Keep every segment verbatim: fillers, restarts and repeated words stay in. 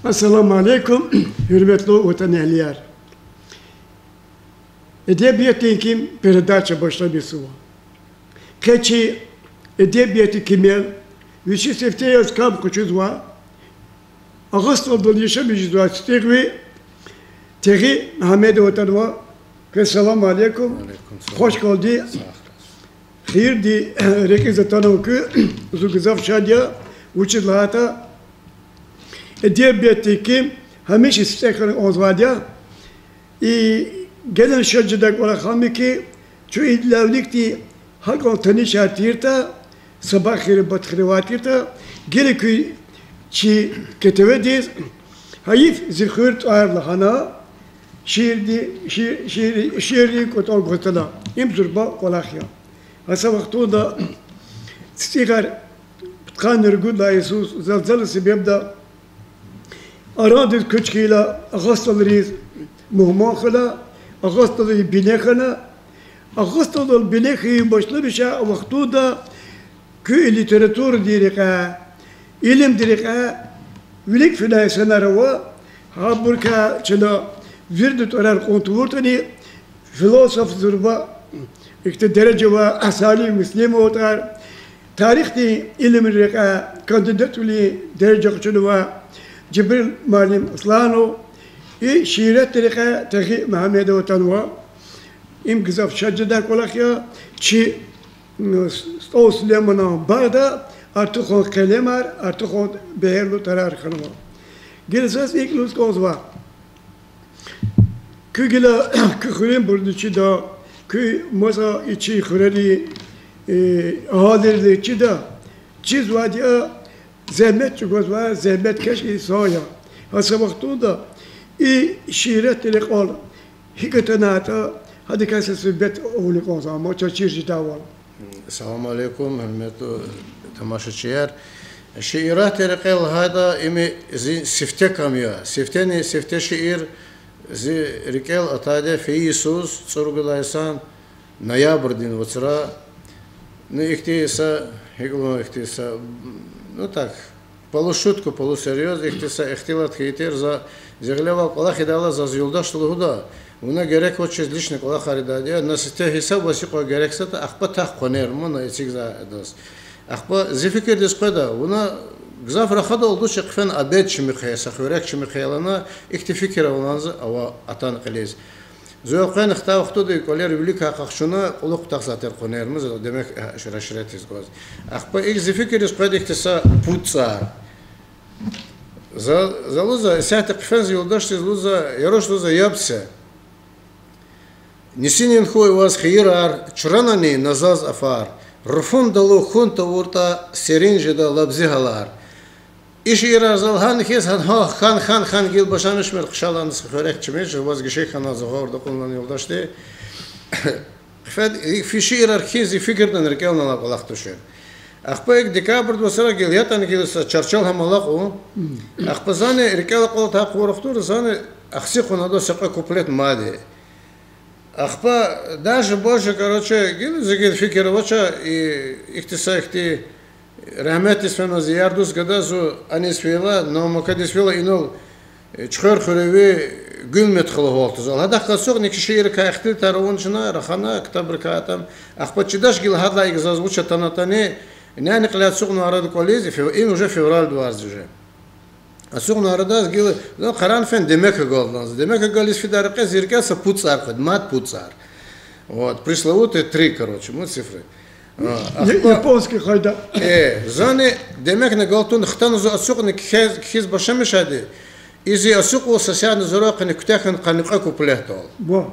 Ассаламу алейкум, гьуьрметлу ватанэгьлияр! Эдебиятдин ким передача башламишзава. Къе чи эдебиятдин кимел вичи сифте яз кам къачузвай, Агъа СтӀалдал яшамиш жезвай ЦитӀигъви Тагъи Мегьамедов атанва. Къе салам алейкум. Алейкум салам. Хвашкалди. Хийирдин рекьиз атанва куьн, зун гзаф шад я, вучиз лагьайтӀа эдебиятдин ким гьамиша сифте хьана кӀанзавайди я. И гелани шад жедай кӀвалах ам я хьи, чун идалай виликди гьакӀан танишар тиртӀа, са бахири-батхири авай тиртӀа, гила куьн чи КТВ-диз Гьайиф зи хуьр тӀвар лагьана, шиирди-, ши-, шиир-, шииррин кӀватӀал гваз атана. Им зурба кӀвалах я. Гьа са вахтунда ЦитӀигъар пудкъанни ругуд лагьай йисуз залзала себебда Арандиз куьч хьайила, Агъа СтӀалриз мугьман хьана, Агъа СтӀалрин бине хьана, Агъа СтӀалдал бине хьайи башламишай вахтунда куьн и литературадин рекьяй, илимдин рекьяй вилик фенай инсанар ава, гьабурукай чна вирида тӀварар кьун тавуртӀани, философ зурба ихьтин дережа авай Салим Муслимов тӀвар, тарихдин илимрин рекьяй кандидатвилин дережа къачунвай Жибрил муаллим Асланов, и шииратдин рекьяй Тагъи Мегьамедов атанва. Им гзаф шад жедай кӀвалах я, чи СтӀал Сулейманан багъда артухан къелемар, артухан бегьерлу тӀварар хьанва. Гила заз икӀ лугьуз кӀанзава. Куь гила, куь хуьруьнбурни чида, куь маса и чи хуьрерин, э, агьалийрини чида, чизвайди я, зегьмет чӀугвазвай, зегьметкеш инсан я. Гьа са вахтунда и шииратдин рекьел гьикӀ атанатӀа, гьадакай са суьгьбет авуна кӀанзава ман, чаз чир жедайвал. Салам алейкум, гьуьрметлу тамашачияр. Шииратдин рекьел лагьайтӀа, им зи сифте кам я. Сифтени сифте шиир зи рикӀел атайди я фейи йисуз, цӀуругуд лагьай йисан ноябрдин вацра. Ну, ихьтин са, гьикӀ лугьун, ихьтин са, ну так, полушутку, полусерьёз, ихьтин са ихтилат хьайи тир за, зи гъилевай кӀвалах ийидайла заз юлдашди лугьуда, вуна герек авачиз личный кӀвалахар ийидайди я, на сифте гьисаб ваз гьикьван герек затӀ, ахпа тахъ къванер ман, на эцигзавай адаз. Ахпа зи фикирдиз къведа, вуна гзаф рахадалди туш хъфена, обед чими хъия, са хуьрек чими хъия лагьана, ихьтин фикир авай лагьана за ава атана кьилиз. Зун элкъвена хтай вахтунда и кӀвалер виликай къахчуна, кьулухъ кутахзавай тир къванер ман, за демек, э, шира-ширатиз гваз. Ахпа икӀ зи фикирдиз къведа ихьтин са пуд цӀар. За, за лугьузва, исятда хъфена зи юлдашдиз лугьузва, я руш, лугьузва, яб це. Нисинин хьуй ваз хийирар, чранани на заз афар, руфундал хьун тавуртӀа, серин жеда лабзи гьалар. И шиирар за лагьана хьиз, гьа, гьа, хьан, хьан, хьан гила башламишмир, хъша лагьана са хуьрек чими, ваз гиши хьана за гъавурда акьунна юлдашди. Хъфена, и фи шиирар кхьин зи фикирдани рикӀелни алай кӀвалах тушир. Ахпа икӀ декабрдин вацра гила, ятӀани гила са чарчел гьам алакьун. Ахпа зани рикӀел акьалтӀай къуьрухтур, зани ахци кьуна ада са кьве куплет мад. Ахпа дальше, больше, короче, гила зи гила фикир авач, и ихьтин са ихьтин рагьметдиз фена зи яр-дус гада, зун аниз фейила, Навмакадиз фейила, инал, э, Чуьхвер хуьреви Гуьлмет хала гьалтзава. Гьадахъ галаз ацукьна и шииррикай ихтилатар авуна чна, рахана ктабрикай атана. Ахпа чидач гила гьадалай икӀ заз вуч атанатӀани, няни кьиле ацукьна арада кӀвализ, фев-, им уже февраль варз уже. Ацукьна арадиз гила, ну, къарагъна фена Демек агалдиз. Демек агализ фидай рекье зи рикӀел са пуд цӀар къведа, мад пуд цӀар. Вот, пресловутые три, короче, ну, цифры. А, я-, ахпа японский къайда. Э, зани Демекни галтун хтана зун ацукьна кхьиз, кхьиз башламишайди, и зи ацукьун са сятни зуракъни куьтягь хьана къанни кьве куплетдал. Ва.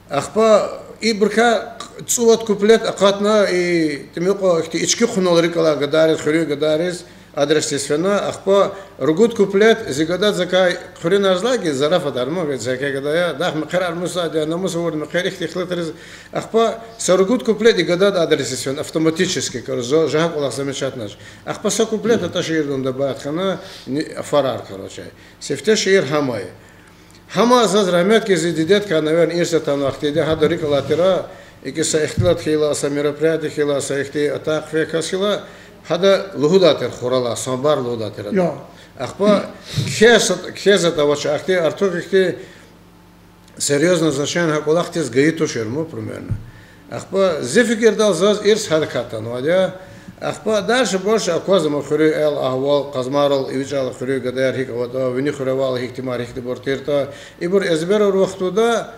Ахпа ибурукай цӀувад куплет акъатна, и тӀимикьван ихьтин ички хъунал рикӀ алай гадайриз, хуьруьн гадайриз адресдиз фена. Ахпа ругуд куплет зи гадади закай хъуьруьнарзлай гила зарафатар ман, гила закай гадая, дахъ мехъерар мусайди я, намус авурди мехъер ихьтин ихтилатриз. Ахпа са ругуд куплет и гадади адресдиз фена, автоматически, короче, за жагьа кӀвалах замечатьнач. Ахпа са куплет атӀа шиирдал добавить хьана, ни-, афарар, короче. Сифте шиир гьам я. Гьама заз рагьметдиз зи дидедикай, наверное, ирс атанвай хьтинди, гьада рикӀ алай тир, икӀ са ихтилат хьайила, са мероприятие хьайила, са ихьтин атай-хъфей кас хьайила, гьада лугьудай тир хуралай, самбар лугьудай тир ада. Ахпа кхьей са-, кхьей затӀ авач, ахьтин артух ихьтин серьёзно значение гьа кӀвалахдиз гайи тушир ман, примерно. Ахпа зи фикирдалди заз ирс гьадакай атанвайди я. Ахпа дальше больше аквазва ман хуьруьн гьал-агьвал, къазмайрал эвичӀайла хуьруьн гадаяр гьикӀ аватӀа, вини хуьревайла гьихьтинбур, гьихьтинбур тиртӀа, ибур эзбервилер вахтунда,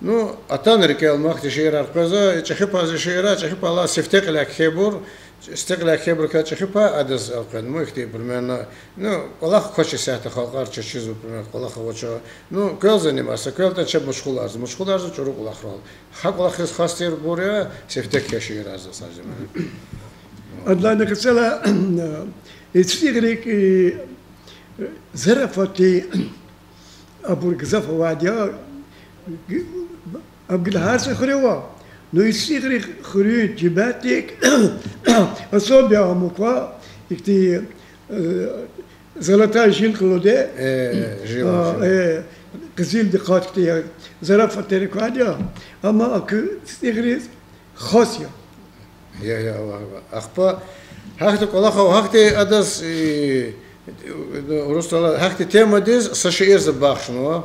ну, атана рикӀел ман хьтин шиирар къвезва, чӀехи пай зи шиирар, чӀехи пай лагьайтӀа сифте кьиляй кхьейбур, сифте кьиляй кхьейбурукай чӀехи пай адаз элкъвена, ну, ихьтин примерно, ну, кӀвалах квач исятда халкьар чечизва, примерно, кӀвалах авач. Ну, квел заниматься, квелтӀа чеб машгъуларзава, машгъуларзава чӀуру кӀвалахрал. Гьа кӀвалахриз хас тирбур я сифте кхьей шиирар заз, Гьажимет. Адлани къецела, э, цицӀи гъилик, э, зарафатдин абур гзаф авайди я, ам гила гьар са хуьре ава. Ну, цицӀи гъилик хуьруьн жемятдик особенно ам ква, ихьтин, э, золотая жилка лугьудай, э, къизилдин къат хьтин я, зарафатдин квайди я, амма а куь цицӀи гъилиз хас я. Я, я, ва, ва. Ахпа гьахьтин кӀвалах ава, гьахьтин адаз, э, урусдалди, гьахьтин темадиз са шиир за бахшнава.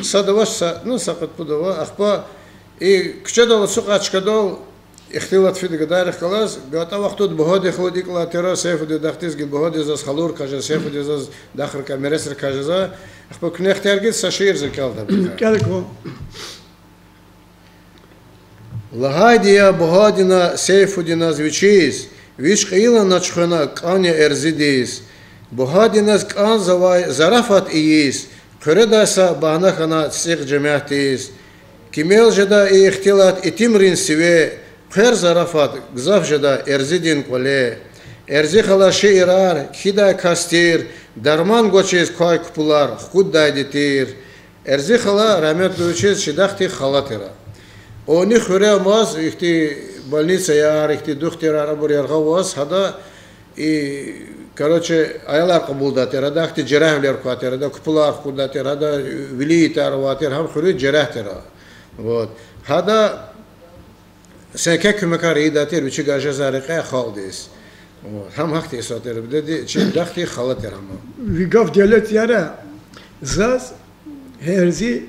Сад авач, са, ну, са кьуд-пуд ава. Ахпа и куьчедал ацукьай чкадал ихтилат фида гадайрихъ галаз, гатӀа вахтунда Бугьадин халуди икӀ алай тир, Сейфудин дахдиз гила Бугьади заз халурикай жезва, Сейфуди заз дахрикай, мересрикай жезва. Ахпа куьне ихтияр гайитӀа, са шиир за кӀелда. КӀела кван. Лагьайди я Бугьадина Сейфудиназ вичиз, вич кьейиланач хвена, кӀан я Эрзидиз. Бугьадиназ кӀанзавай зарафат ийиз, хъуьредай са багьна хьана цицӀи жемятдиз. Кимел жеда и ихтилат итимрин сиве, хъвер зарафат гзаф жеда Эрзидин кӀвале. Эрзи хала шиирар кхьидай кас тир, дарман гвачиз квай кпӀулар хкуддайди тир. Эрзи хала рагьметлу вичиз чидахъди хала тир. Ани хуьре амаз, ихьтин больницаяр, ихьтин духтурар, абур яргъа аваз, гьада и, короче, аялар кьабулдай тир, гьада ахьтин жерягьвилер квай тир, гьада кпӀулар хкуддай тир, гьада вилийтар авай тир, гьам хуьруьз жерягь тир. Вот. Гьада са еке куьмекар ийидай тир вичикай жезвай рекьяй халкьдиз. Вот. Гьам гьахьтин исятда тир, бедеди, чидахъди хала тир гьам. Ви гаф делетдияр я, заз Эрзи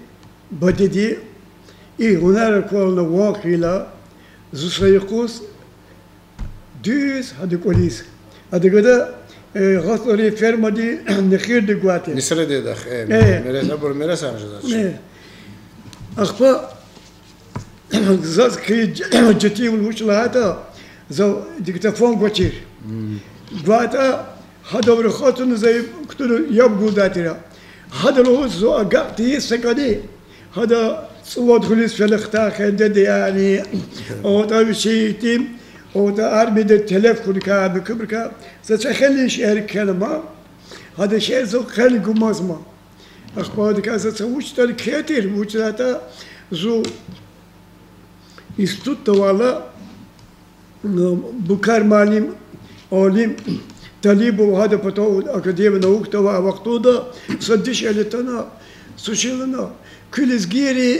бадеди и гьунар аквална ван хьайила, зун са юкъуз дуьз гьадан кӀвализ. Ада гада, э, гъацӀрин фермади нехирдик гвай тир. Несредидахъ, э, э, мерес, абур мерес анжи заз чи. Э. Ахпа заз хьи, жетивал вуч лагьайтӀа, за диктофон гвачир. ГвайтӀа, гьадавай рахаз туна за кутуна яб гудай тир. Гьада лугьуз зун агакь тийиз са кӀани, гьада цӀувад гъуьлуьз фена хтай хендеди яни, аватӀа вичин итим, аватӀа армида телеф хьуникай, муькуьбурукай, за са хейлин шиир кхьена ман, гьада шиир зун хъел гумазма. Ахпа адакай за са вуч ятӀани кхьей тир, вучиз лагьайтӀа зун институтда авайла, Букар муаллим, алим Талибов, гьадан патав академия наукда авай вахтунда са дишегьли атана, сушилана, куь лезгийрин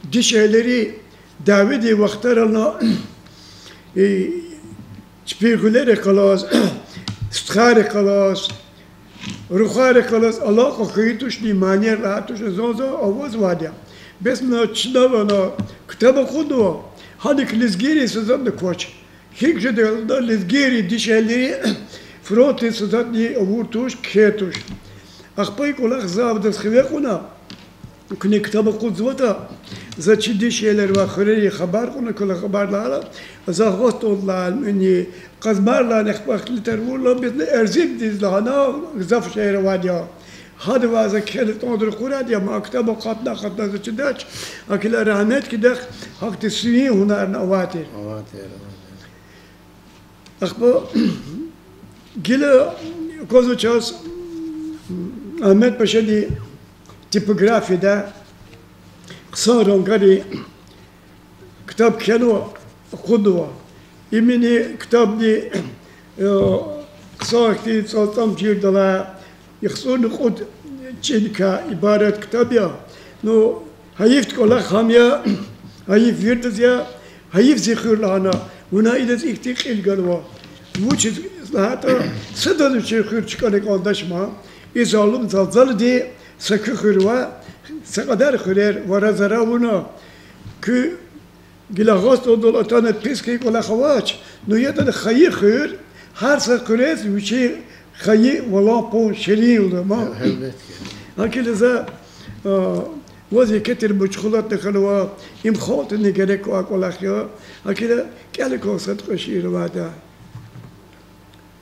дишегьлийри дяведин вахтарална, э, чпин гъуьлерихъ галаз, стхайрихъ галаз, рухвайрихъ галаз алакъа хьайи тушни, манияр лагьай тушни, зун-зун авазвайди я. Бес на чна вуна ктаб акъуднава, гьаник лезгийрин са затӀни квач. ГьикӀ жеда, лезгийрин дишегьлийри фронтдин са затӀни авур туш, кхьей туш. Ахпа и кӀвалах за адаз хиве кьуна, куьне ктаб акъудзаватӀа, за чи дишегьлийривай хуьрерин хабар кьуна, куьне хабар лагьайла, за гъватӀудлайни, къазмайрилайни, ахпа ихтилатар авурла, бес на Эрзидиз лагьана гзаф шиир авайди я. Гьадавай за кхьена тӀвар кьурайди я, амма ктаб акъатна-акъатна за чидач, гьакӀ хьайила рагьметдихъ гьахьтин сивин гьунарни авай тир. Ахпа гила аквазва чаз Агьмед-Пашадин типографияда хъсан рангарин ктаб кхьенва, акъуднава. Имни ктабни, э, хъсан хьтин цӀалцӀам чирдалай, яхцӀурни кьуд ЧӀинкай ибарат ктаб я. Ну, гьайиф кӀвалах гьам я, гьайиф вирдаз я, гьайиф зи хуьр лагьана, вуна идаз ихьтин кьил ганва. Вучиз лагьайтӀа, садаз вичин хуьр чкӀана кӀандач ман. И залум залзалади са куь хуьр ваъ, са кьадар хуьрер вара-зара авуна. Куь гила гъасдалдал атана пис хьайи кӀвалах авач, ну ятӀани хайи хуьр, гьар са хуьрез вичин хайи валан пун ширин я ман. Гьелбетда. ГьакӀ хьайила за, а, ваз еке тир машгъулатна хьанва, им халкьдиз герек квай кӀвалах я. ГьакӀ хьайила кӀела кван сад-кьве шиир авайди.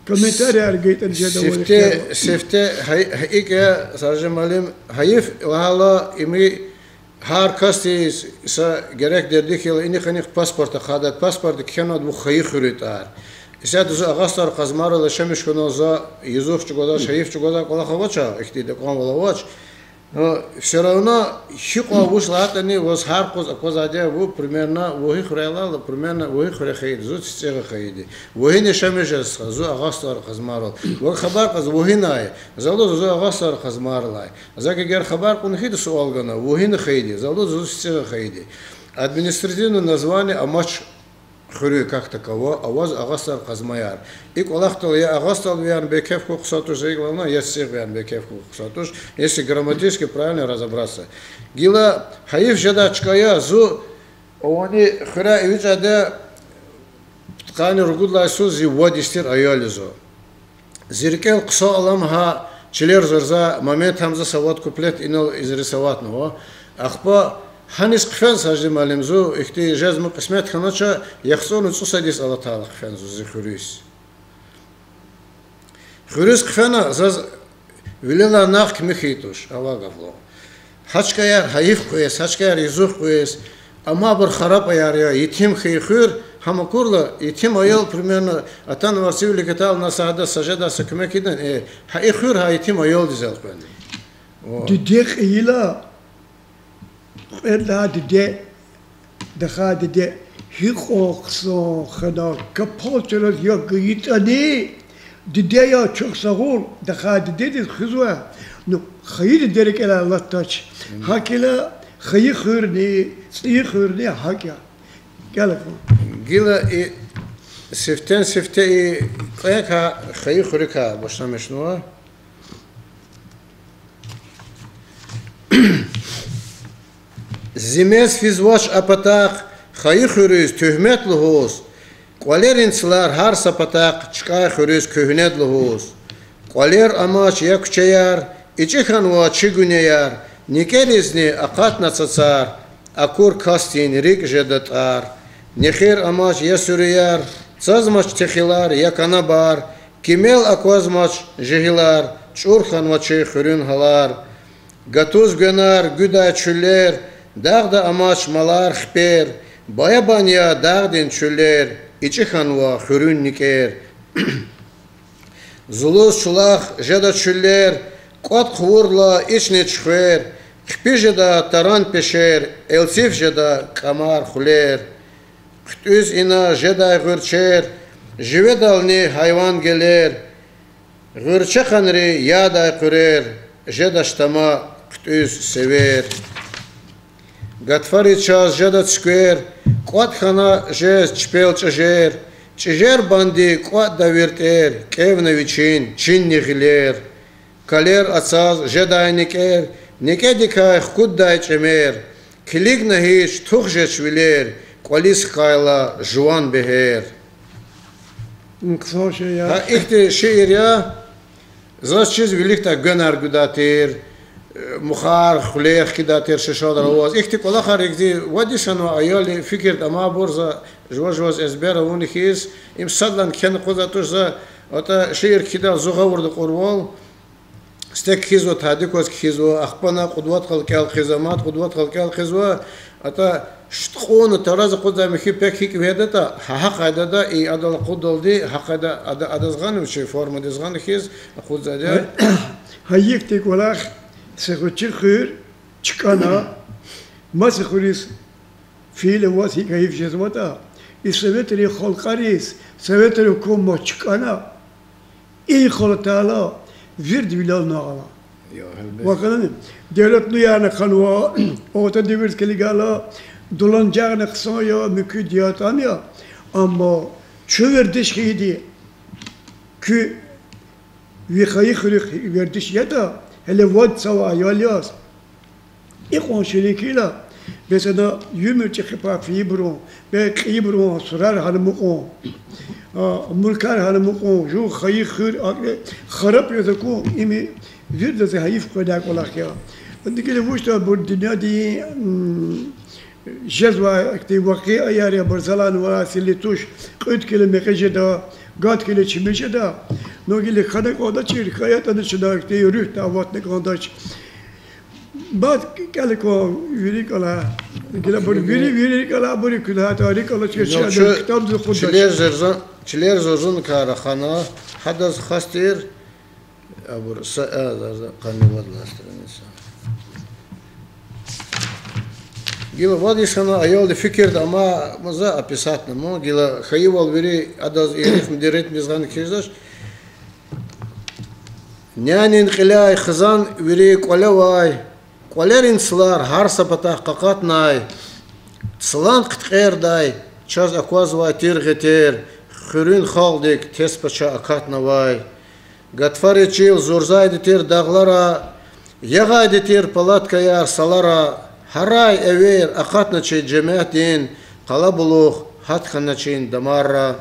Комментарияр гайитӀани жеда ваз ихтияр ава. Сифте, сифте, гьа-, гьа икӀ я, Сажид муаллим, гьайиф лагьайла, им гьар касдиз са герек дерди хьайила, инихъ-анихъ паспорт ахъайда, паспортда кхьенвайди вун хайи хуьруьн тӀвар. Исятда зун Агъа СтӀал Къазмайрал яшамиш хьанваз, за юзугъ чӀугвазвай, шаиф чӀугвазвай кӀвалах авач, ихьтин дакӀанвал авач. Ну, всё равно, гьикьван вуч лагьайтӀани, ваз гьар къуз аквазвайди я, вун примерно вугьи хуьряй лагьайла, примерно вугьи хуьре хайиди, зун ЦицӀигъа хайиди. Вугьин яшамиш жезва, зун Агъа СтӀал Къазмайрал. Вун хабар кьаз, вугьинай, за лугьузва, зун Агъа СтӀал Къазмайралай. Зак эгер хабар кьуна хьайитӀа, суал гана, вугьина хайиди, за лугьузва, зун ЦицӀигъа хайиди. Административное название амач хуьруьн как таковой, аваз Агъа СтӀал Къазмаяр. И кӀвалахдал я Агъа СтӀалвиярни бейкеф хьун хъсан туш, за икӀ лагьана, я ЦицӀигъвиярни бейкеф хьун хъсан туш, если грамматически правильно разобраться. Гила гьайиф жедай чка я, зун авани хуьряй эвичӀайди я, пудкъанни ругуд лагьай йисуз зи вад йис тир аял я зун. Зи рикӀел хъсан алам гьа чилер зурза момент гьам за са вад куплет инал изрисоватьнава. Ахпа гьаниз хъфена, Сажид муаллим, зун ихьтин жезмай кьисмет хьанач, яхцӀурни цӀусад йис алатайла хъфена зун зи хуьруьз. Хуьруьз хъфена, заз вилелай нагъв куьмек хьайи туш, авай гаф лагьана. Гьа чкаяр гьайиф къвез, гьа чкаяр юзух къвез, амма абур харапӀаяр я, етим хьайи хуьр, гьам акурла, етим аял, примерно, атана варцивилик атайла, на са гьадаз, са жедай са куьмек ийидан, э, гьа и хуьр гьа етим аялдиз элкъвена. О. Диде кьейила, кьвед лагьай диде, тахай диде, гьикьван хъсан хьана, капал чраз як гайитӀани, диде я, чухсагъул, тахай дидедиз хуьзва, ну, хайи диде рикӀелай алатдач. ГьакӀ хьайила хайи хуьрни, цӀийи хуьрни гьакӀ я. КӀела кван. Гила и сифтени-сифте и кьве кар хайи хуьруькай башламишнава. Зи мез физвач а патахъ хайи хуьруьз туьгьмет лугьуз, кӀвалерин цлар гьар са патахъ чкӀай хуьруьз куьгьнед лугьуз. КӀвалер амач, я куьчеяр, ичӀи хьанва чи гуьнеяр, никӀеризни акъатна цацар, акур касдин рикӀ жеда тӀар. Нехир амач, я суьруьяр, цазмач техилар, я канабар, кимел аквазмач жегьилар, чӀур хьанва чи хуьруьн гьалар. Гатуз гвенар гуьдай чуьллер, дагъда амач малар, хипер, баябан я дагъдин чуьллер, ичӀи хьанва хуьруьн никӀер. Зулуз чулахъ жеда чуьллер, кӀватӀ хъувурла ични чуьхвер, хъипи жеда таран пешер, элциф жеда кӀамар, хъуьлер. ХъуьтӀуьз ина жедай гъуьрчер, живедални гьайван гелер, гъуьрчехъанри ядай къуьрер, жедач тама хъуьтӀуьз север. Гатфари чаз жеда цуьквер, кӀватӀ хьана жез чпел чӀижер, чӀижер банди кӀватӀда виртӀер, кӀевна вичин чинни гъилер. Калер ацаз жедай никӀер, никӀедикай хкуддай чӀемер, килигна гьич, тух жеч вилер, кӀвализ хкайла жуван бегьер. Хъсан шиир я. Гьа ихьтин шиир я, заз чиз виликдай гвенар гудай тир, мухар, хъуьлер хкидай тир, шешалар аваз. Ихьтин кӀвалахар икӀ зи вад йис хьанвай аялдин фикирда амайбур за жува-жуваз эзбер авуна хьиз, им садлан кхьена акъудзавай туш за, атӀа шиир кхьидайла зун гъавурда акьурвал, сифте кхьизва, тади кваз кхьизва, ахпа на кьуд вад къал кӀел хъийизва, мад кьуд вад къал кӀел хъийизва, атӀа шуткьуна тараз акъудзавай михьи пек гьикӀ вегьидатӀа, гьа, гьа къайдада, и адал акъуддалди, гьа къайда ада, адаз гъана вичи формадиз гъана хьиз акъудзавайди я. Гьа ихьтин кӀвалах, са гъвечӀи хуьр чкӀана, маса хуьруьз фейила ваз гьикӀ гьайиф жезватӀа, и советрин халкьариз, советрин гьукумат чкӀана, и халатайла виридавай вилелни гъана. Вахъ хьанани, девлетлуярни хьанва, орта девирдиз килигайла, дуланажагъни хъсан я, муькуьди я, атӀана я. Амма чун вердиш хьайиди, куь ви хайи хуьруьхъ вердиш ятӀа, гьеле вад цава аял яз, икьван ширин хьайила, бес ана уьмуьр чӀехи пай фейибурун, бес кьейибурун сурар гьана амукьун, а, мулкар гьана амукьун, жув хайи хуьр, а, харап яз акун, им виридаз гьайиф къведай кӀвалах я. Ана гила вучда абур дуьньядин, м, жезвай ахьтин вакъиаяр я, абур заланвай сили туш, кьуьд кило мекьи жеда, гад кило чими жеда. Ну гила хьана кӀандачир, хьайитӀани чна ахьтин руьгьда аватна кӀандач. Бац, кӀела кван вири кӀвале. Гила абур вири, вири кӀвале, абур куьлуь гьатари кӀвале чир, чир, чилер зурзун, чилер зурзун кар хьана, гьадаз хас тир, абур са, а, за, за, къанни вад лагьай страница. Гила вад йис хьана аялди фикирда ама, за описатьна ман, гила хьайивал вири адаз и рифмдин ритмдиз гъана кхьизвач. Нянин кьиляй хизан вири кӀвале авай, кӀвалерин цлар гьар са патахъ къакъатнай, цлан хъиткьердай чаз аквазвай тир гъетер, хуьруьн халкьдик тестпача акатнавай. Гатфари чил зурзайди тир дагълара, ягъайди тир палаткаяр салара, гьарай-эвер акъатначир жемятдин, къалабулух гьат хьаначир дамарра.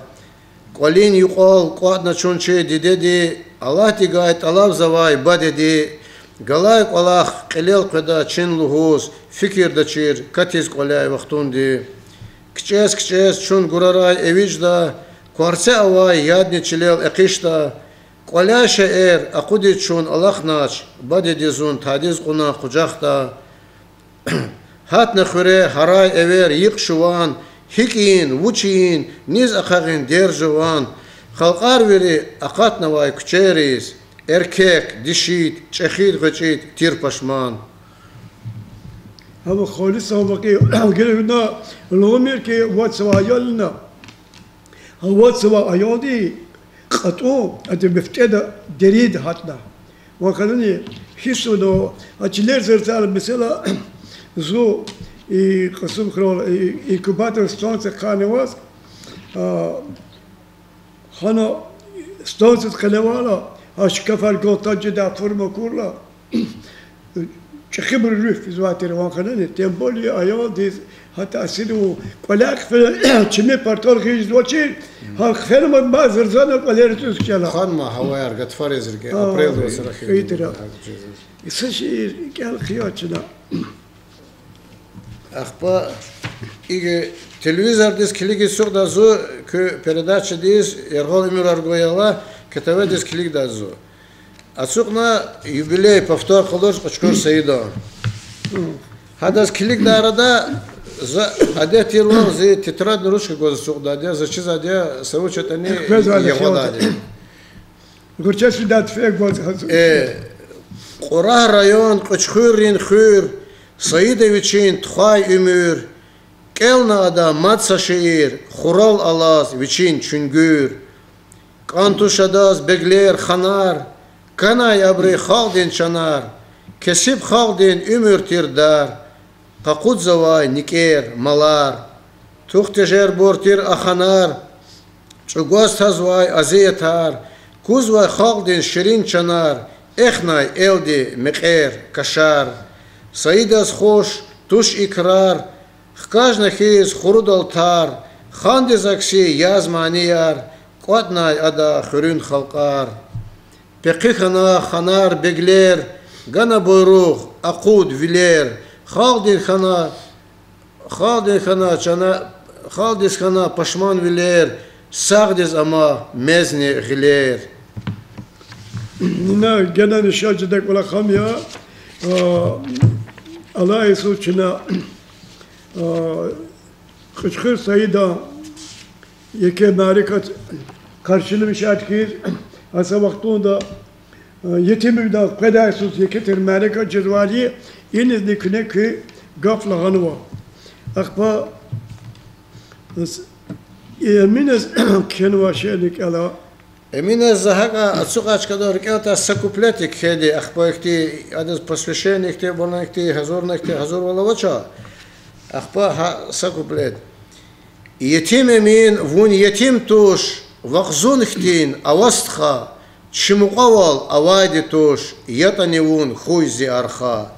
КӀвалин юкьвал кӀватӀна чун чи дидеди, Аллагьди гайи тӀалабзавай бадеди, галай кӀвалах кьилел къведа чин лугьуз, фикирдачир катиз кӀваляй вахтунди. КичӀез-кичӀез чун гурарай эвичӀда, кварце авай ядни чилел экъичӀда, кӀваляй шейэр акъудиз чун алахънач, бадеди зун тадиз кьуна къужахда. Гьатна хуьре гьарай-эвер йикь жуван, гьикӀ ийин, вуч ийин, низ ахъайин дерт жуван. Халкьар вири акъатнавай куьчейриз, эркек, дишит, чӀехид, гъвечӀид тир пашман. Гьа халис вакъи, гила вуна лугьумир хьи, вад цава аял ина. Гьа вад цава аялди кьатӀун, адан мефтӀеда деринда гьатна. Вахъ хьанани гьиссуна, а чилер зурзайла, месела, зун, и, Кьасумхуьрел, и, инкубатор станция хъайинаваз, а, гьана станциядиз къеневайла, а шкафар галтад жедай, форма акурла, чӀехибуру руьгь физвай тир ван хьанани, тем более аялдиз гьа таъсир авун, кӀваляй хъфена, чими партал гъиз жезвачир, гьа хъфенвайди мад зурзана кӀвалера туш кӀела. Ханма гьаваяр гатфариз рикӀе, апрелдин вацра хьайитӀа. Са шиир кӀел хъия чна. Ахпа иги телевизордиз килигиз ацукьда зун, куь передачадиз, яргъал уьмуьрар гуй Аллагь, КТВ-диз килигда зун. Ацукьна юбилей, повтор къалуриз Кьуьчхуьр Саидан. Гьадаз килигдай арада за адет тирвал зи тетрадни ручка гваз ацукьдайди я, заз чизвайди я, са вуч ятӀани ягъвадайди я. Гъурчесвидан фейи гваз гьазур. Э, Кьурагь район, Кьуьчхуьррин хуьр, Саида вичин тухвай уьмуьр, кӀелна ада мад са шиир, хурал алаз вичин чуьнгуьр. КӀан туш адаз беглер, ханар, канай абуру халкьдин чанар, кесиб халкьдин уьмуьр тир дар, къакъудзавай никӀер, малар. Тух тежербур тир а ханар, чӀугваз тазвай азиятар, кузвай халкьдин ширин чанар, эхнай элди мекьер, кашар. Саидаз хуш туш и крар, хкажна хьиз хурудал тар, хандиз акси яз манияр, кӀватӀнай ада хуьруьн халкьар. Пехъи хьана ханар, беглер, гана буйругъ, акъуд вилер, халкьдиз хьана, халкьдиз хьана чана, халкьдиз хьана пашманвилер, сагъдиз ама мезни гъилер. Ина генани шад жедай кӀвалах ам я, а, алай йисуз чна, а, Кьуьчхуьр Саидан еке мярекат къаршиламишайтӀа хьиз, а са вахтунда, э, етимвидан къведай йисуз еке тир мярекат жезвайди, инизни куьне куь гаф лагьанва. Ахпа, э, Эминаз кхьенвай шиирни кӀела. Эминаз за гьакӀа ацукьай чкадал рикӀел атай са куплет я кхьейди, ахпа ихьтин, адаз посвящение ихьтин, бала ихьтин, гьазурна ихьтин, гьазурвал авач. Ахпа гьа са куплет. Етим Эмин, вун етим туш, вахъ зун хьтин ава стха, чи мукьвавал авайди туш, ятӀани вун хьуй зи арха.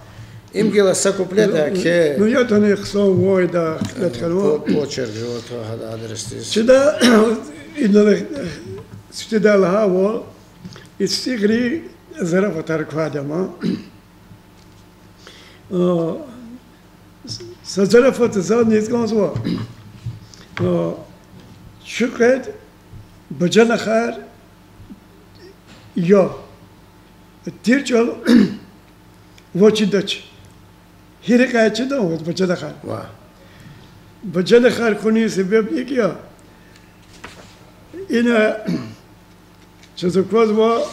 Им гила са куплет я кхьей. Ну, ятӀани хъсан вайда, куплет хьанва. По-, почерк же вот гьа адресдиз. Чида, инал, сифтедай лагьайвал, и цицӀигърин зарафатар квайди я ма. А, са зарафат за низ кӀанзава. А, чи къвед бажанахар я. Тир чӀал ваз чидач. Гьи рекьяй чида ваз бажанахар? Ва. Бажанахар хьунин себеб икӀ я. Ина чаз аквазва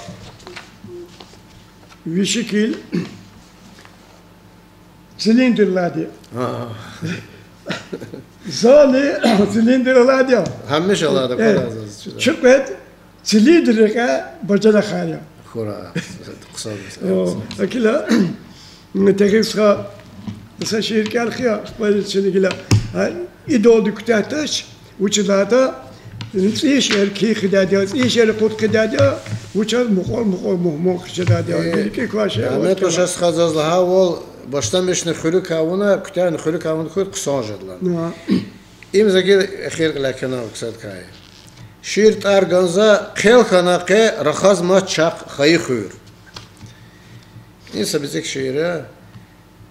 ви шикил цилиндр алайди. А. Зани цилиндр алайди я. Гьамиша алайди я, э, квадрат заз чида. Чи къвед цилиндр рекьяй бажанахар я. Хура, хъсан. О, акила, Тагъи стха, са шиир кӀел хьи, ахпа чна гила, а, идалди куьтягь туш, вучиз лагьайтӀа, цӀийи шейэр кхьин хъийидайди я, цӀийи шейэр акъуд хъийидайди я, вучиз мукьвал-мукьвал мугьман хъжедайди я. Э, рикӀик квай шей, Агьмед-Паша стха, заз лагьайвал, башламишна хуьруькай авуна, куьтягьни хуьруькай авуна хьуй, хъсан жеда лагьана. Им за гила эхир кьиляй кхьенвай ксаткай. Шиир тӀвар гана за: Хъел хьана къе рахазмач чахъ, хайи хуьр. Им са бицӀик шиир я.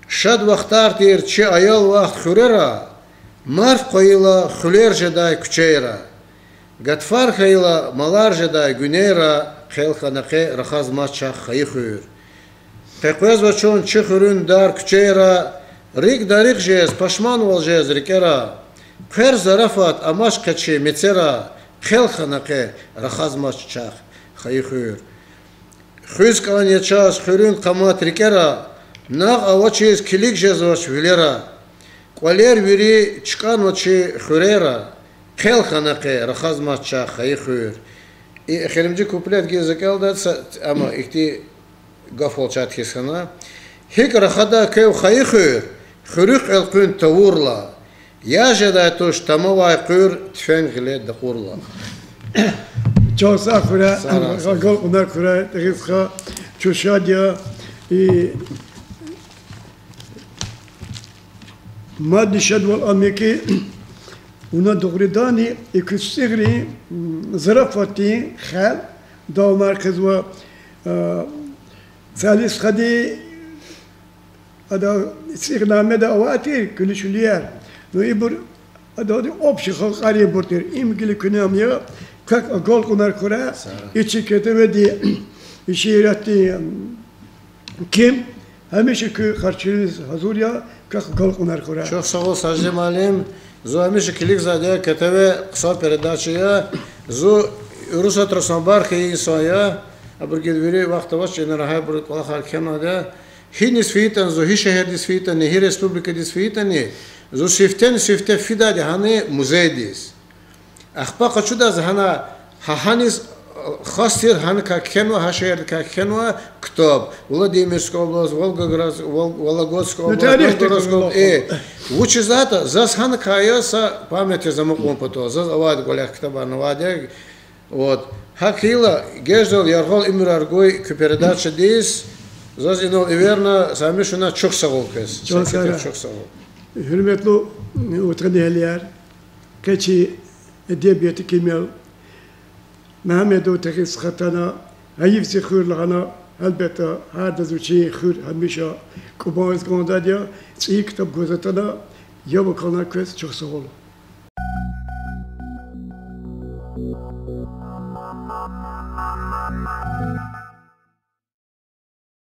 Шад вахтар тир чи аял вахт хуьрера, марф хъвайила хуьлер жедай куьчейра, гатфар хьайила малар жедай гуьнейра, хъел хьана къе рахазмач чахъ, хайи хуьр. Къекъвезва чун чи хуьруьн дар-куьчейра, рикӀ дарих жез, пашманвал жез рикӀера, хъвер зарафат амач къе чи мецера, хъел хьана къе рахазмач чахъ, хайи хуьр. Хуьз кӀан я чаз хуьруьн къамат рикӀера, нагъв авачиз килиг жезвач вилера, кӀвалер вири чкӀанва чи хуьрера, хъел хьана къе рахазмач чахъ, хайи хуьр. И эхиримжи куплет гила за кӀелдайди са, амма ихьтин гаф валчад хьиз хьана. ГьикӀ рахадай квев хайи хуьр, хуьруьхъ элкъуьн тавурла, яз жедай туш тамавай къуьр, тфен гъиле дакъурла. Чан сагъ хьурай, агалкьунар хьурай, Тагъи стха, чун шад я, и мадни шадвал ам я ки, вуна дугъриданни и куь цицӀигърин, м, зарафатдин хел давамар хъийизва, а, Сали стхади, ада цӀийи намеда авай тир куьлуь-шуьлуьяр. Ну, ибур адалди общий халкьаринбур тир. Им гила куьне ам я, квек агалкьунар хьурай, и чи КТВ-ди, и шииратдин ким, гьамиша куь харчуриз гьазур я, квек агалкьунар хьурай. Чухсагъул, Сажди муаллим, зун гьамиша килигзавайди я, КТВ хъсан передача я, зун Урусатра санбар хьайи инсан я, абуру гила вири вахт авач, ина рагьайбуру кӀвалахар кхьенвайди я. Гьиниз фейитӀани зун, гьи шегьердиз фейитӀани, гьи республикадиз фейитӀани, зун сифтени-сифте фидайди гьана музейдиз. Ахпа къачудайди гьана, гьа-, гьаниз хас тир гьаникай кхьенва, гьа шегьердикай кхьенва ктаб. Владимирская область, Волгоград, Вол-, Вологодская область, Новгородская область. Э, вучиз лагьайтӀа, заз гьаникай я са памятьдиз амукьун патал. Заз авайди кӀвалах ктабарни авайди я. Вот. ГьакӀ хьайила, геждал яргъал уьмуьрар гуй куь передачадиз. Заз инал эверна, са гьамишана чухсагъул квез. Чухсагъул. Гьуьрметлу ватанэгьлияр, къе чи эдебиятдин кимел Мегьамедов Тагъи стха атана, гьайиф зи хуьр лагьана, гьелбетда, гьардаз вичин хуьр гьамиша кӀубаниз кӀандайди я, цӀийи ктаб гваз атана, яб акална квез, чухсагъул.